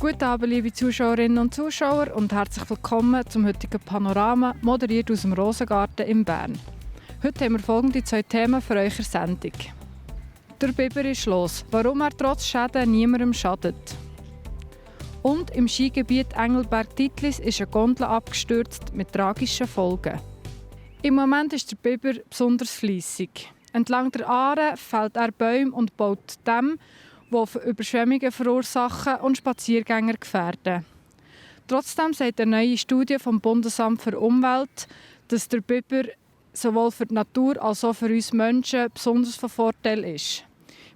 Guten Abend, liebe Zuschauerinnen und Zuschauer, und herzlich willkommen zum heutigen Panorama, moderiert aus dem Rosengarten in Bern. Heute haben wir folgende 2 Themen für eure Sendung. Der Biber ist los, warum er trotz Schäden niemandem schadet. Und im Skigebiet Engelberg-Titlis ist eine Gondel abgestürzt mit tragischen Folgen. Im Moment ist der Biber besonders fleissig. Entlang der Aare fällt er Bäume und baut Dämme, die Überschwemmungen verursachen und Spaziergänger gefährden. Trotzdem sagt eine neue Studie vom Bundesamt für Umwelt, dass der Biber sowohl für die Natur als auch für uns Menschen besonders von Vorteil ist.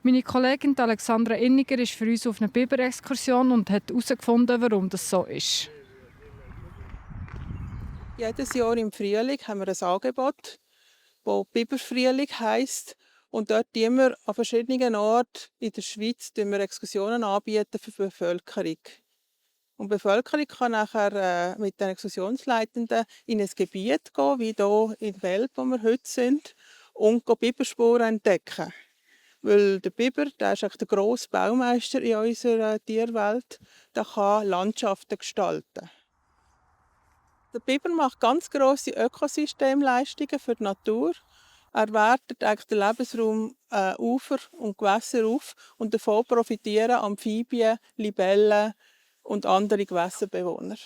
Meine Kollegin Alexandra Inniger ist für uns auf einer Biber-Exkursion und hat herausgefunden, warum das so ist. Jedes Jahr im Frühling haben wir ein Angebot, das Biberfrühling heisst. Und dort bieten wir an verschiedenen Orten in der Schweiz Exkursionen anbieten für die Bevölkerung. Und die Bevölkerung kann nachher mit den Exkursionsleitenden in ein Gebiet gehen, wie hier in Welp, wo wir heute sind, und Biberspuren entdecken. Weil der Biber, der ist eigentlich der grosse Baumeister in unserer Tierwelt, der kann Landschaften gestalten. Der Biber macht ganz grosse Ökosystemleistungen für die Natur. Er wertet eigentlich den Lebensraum Ufer und Gewässer auf und davon profitieren Amphibien, Libellen und andere Gewässerbewohner.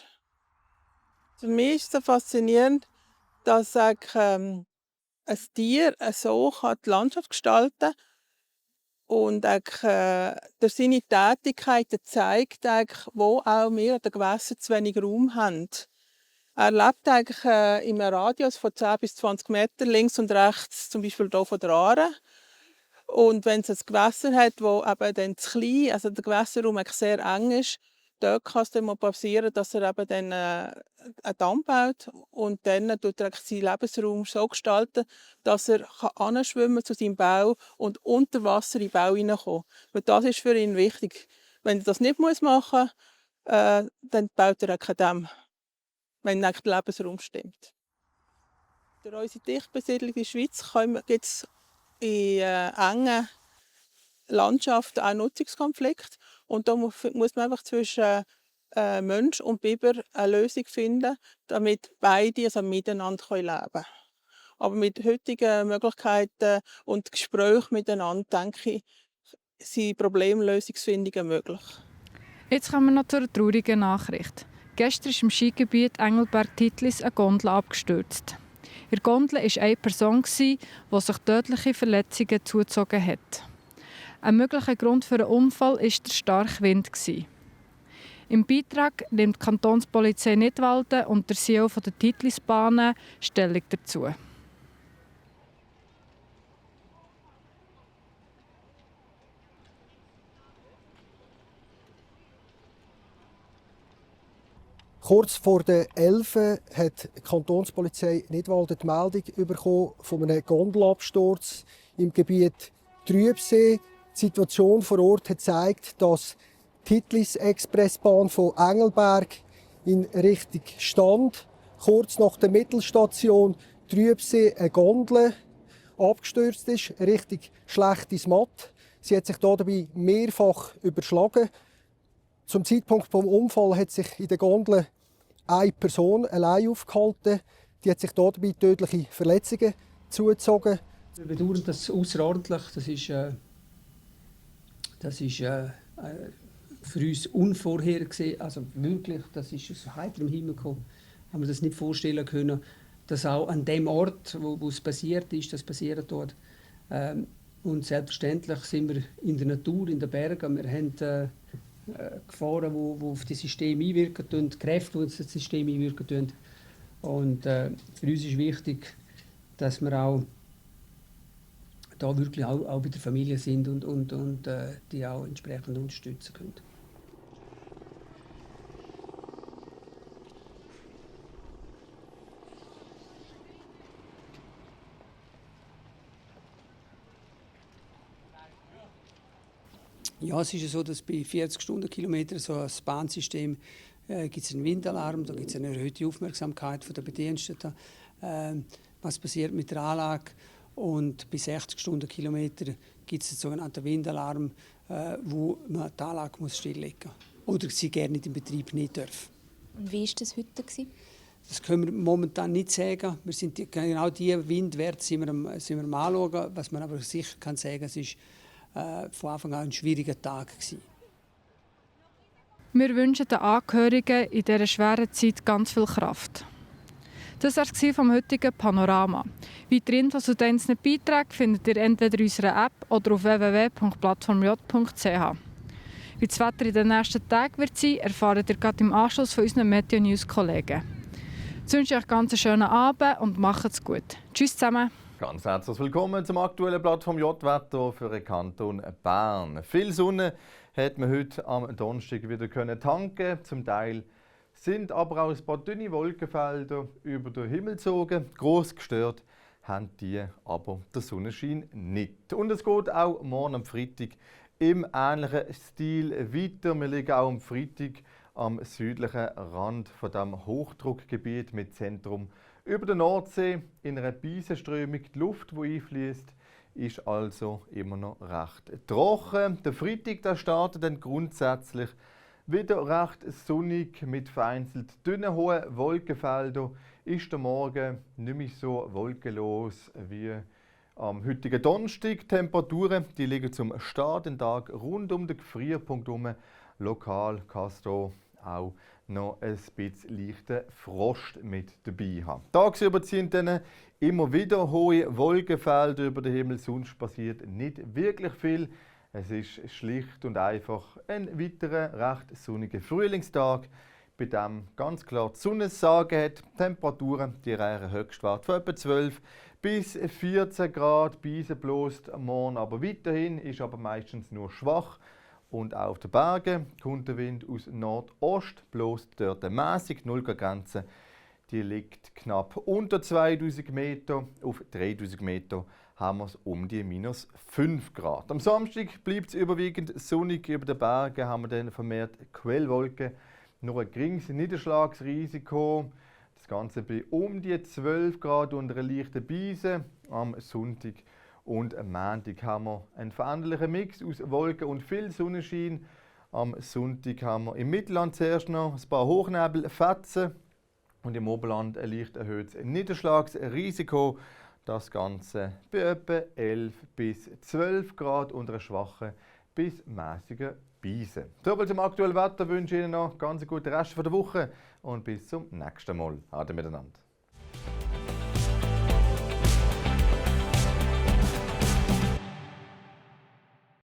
Für mich ist es so faszinierend, dass ein Tier so die Landschaft gestalten kann und durch seine Tätigkeiten zeigt, wo auch wir an den Gewässern zu wenig Raum haben. Er lebt eigentlich im Radius von 10 bis 20 Metern links und rechts, zum Beispiel hier von der Aare. Und wenn es ein Gewässer hat, wo eben dann zu klein, also der Gewässerraum sehr eng ist, dort kann es dann mal passieren, dass er eben dann einen Damm baut und dann tut er seinen Lebensraum so gestalten, dass er anschwimmen zu seinem Bau und unter Wasser in den Bau hineinkommen. Weil das ist für ihn wichtig. Wenn er das nicht machen muss, dann baut er auch keinen Damm, wenn der Lebensraum stimmt. Durch unsere dicht besiedelte Schweiz gibt es in engen Landschaften auch Nutzungskonflikte. Und da muss man einfach zwischen Mensch und Biber eine Lösung finden, damit beide miteinander leben können. Aber mit heutigen Möglichkeiten und Gesprächen miteinander, denke ich, sind Problemlösungsfindungen möglich. Jetzt kommen wir noch zu einer traurigen Nachricht. Gestern ist im Skigebiet Engelberg-Titlis eine Gondel abgestürzt. In der Gondel war eine Person, die sich tödliche Verletzungen zugezogen hat. Ein möglicher Grund für den Unfall war der starke Wind. Im Beitrag nimmt die Kantonspolizei Nidwalden und der CEO der Titlisbahnen Stellung dazu. Kurz vor der 11 hat die Kantonspolizei Nidwalden die Meldung bekommen von einem Gondelabsturz im Gebiet Trübsee. Die Situation vor Ort hat gezeigt, dass die Titlis-Expressbahn von Engelberg in Richtung Stand kurz nach der Mittelstation Trübsee eine Gondel abgestürzt ist, Richtung Schlechtes Matt. Sie hat sich dabei mehrfach überschlagen. Zum Zeitpunkt des Unfalls hat sich in der Gondel eine Person allein aufgehalten. Die hat sich dabei tödliche Verletzungen zugezogen. Wir bedauern das außerordentlich. Das ist für uns unvorhergesehen. Also wirklich, das ist aus heiterem Himmel gekommen. Haben wir das nicht vorstellen können, dass auch an dem Ort, wo es passiert ist, das passiert dort. Und selbstverständlich sind wir in der Natur, in den Bergen. Wir haben Gefahren, die auf das System einwirken, Kräfte, die auf das System einwirken. Und für uns ist wichtig, dass wir auch da wirklich auch bei der Familie sind und die auch entsprechend unterstützen können. Ja, es ist so, dass bei 40 Stundenkilometern so ein Bahnsystem gibt es einen Windalarm, da gibt es eine erhöhte Aufmerksamkeit von der Bediensteten, was passiert mit der Anlage. Und bei 60 Stundenkilometern gibt es den sogenannten Windalarm, wo man die Anlage stilllegen muss oder sie gerne in Betrieb nicht darf. Und wie war das heute? Das können wir momentan nicht sagen. Wir sind genau diese Windwerte sind wir am Anschauen. Was man aber sicher kann sagen, es war von Anfang an ein schwieriger Tag gewesen. Wir wünschen den Angehörigen in dieser schweren Zeit ganz viel Kraft. Das war es vom heutigen Panorama. Weitere Infos zu den einzelnen Beiträgen findet ihr entweder in unserer App oder auf www.plattformj.ch. Wie das Wetter in den nächsten Tagen wird sein, erfahrt ihr gerade im Anschluss von unseren Meteo-News-Kollegen. Ich wünsche euch ganz einen schönen Abend und macht's gut. Tschüss zusammen. Ganz herzlich willkommen zum aktuellen Plattform J-Wetter für den Kanton Bern. Viel Sonne hat man heute am Donnerstag wieder tanken. Zum Teil sind aber auch ein paar dünne Wolkenfelder über den Himmel gezogen. Gross gestört haben die aber der Sonnenschein nicht. Und es geht auch morgen am Freitag im ähnlichen Stil weiter. Wir liegen auch am Freitag am südlichen Rand von dem Hochdruckgebiet mit Zentrum über der Nordsee in einer Beisenströmung. Die Luft, die einfließt, ist also immer noch recht trocken. Der Freitag startet dann grundsätzlich wieder recht sonnig mit vereinzelt dünnen hohen Wolkenfeldern. Ist der Morgen nicht mehr so wolkenlos wie am heutigen Donnerstag. Die Temperaturen die liegen zum Start den Tag rund um den Gefrierpunkt herum. Lokal kann es hier auch noch ein bisschen leichten Frost mit dabei haben. Tagsüber ziehen dann immer wieder hohe Wolkenfelder über den Himmel, sonst passiert nicht wirklich viel. Es ist schlicht und einfach ein weiterer recht sonniger Frühlingstag, bei dem ganz klar die Sonne das Sagen hat. Die Temperaturen die reichen Höchstwert von etwa 12 bis 14 Grad. Beise bläst am Morgen aber weiterhin, ist aber meistens nur schwach. Und auch auf den Bergen kommt der Wind aus Nordost, bläst dort mäßig. 0-Grenze die liegt knapp unter 2000 Meter. Auf 3000 Meter haben wir es um die minus 5 Grad. Am Samstag bleibt es überwiegend sonnig. Über den Bergen haben wir dann vermehrt Quellwolken. Nur ein geringes Niederschlagsrisiko. Das Ganze bei um die 12 Grad unter einer leichten Beise. Am Sonntag und am Montag haben wir einen veränderlichen Mix aus Wolken und viel Sonnenschein. Am Sonntag haben wir im Mittelland zuerst noch ein paar Hochnebelfetzen und im Oberland ein leicht erhöhtes Niederschlagsrisiko. Das Ganze bei etwa 11 bis 12 Grad unter einer schwachen bis mäßigen Beise. Soviel zum aktuellen Wetter. Wünsche ich Ihnen noch ganz guten Rest der Woche und bis zum nächsten Mal. Ade miteinander.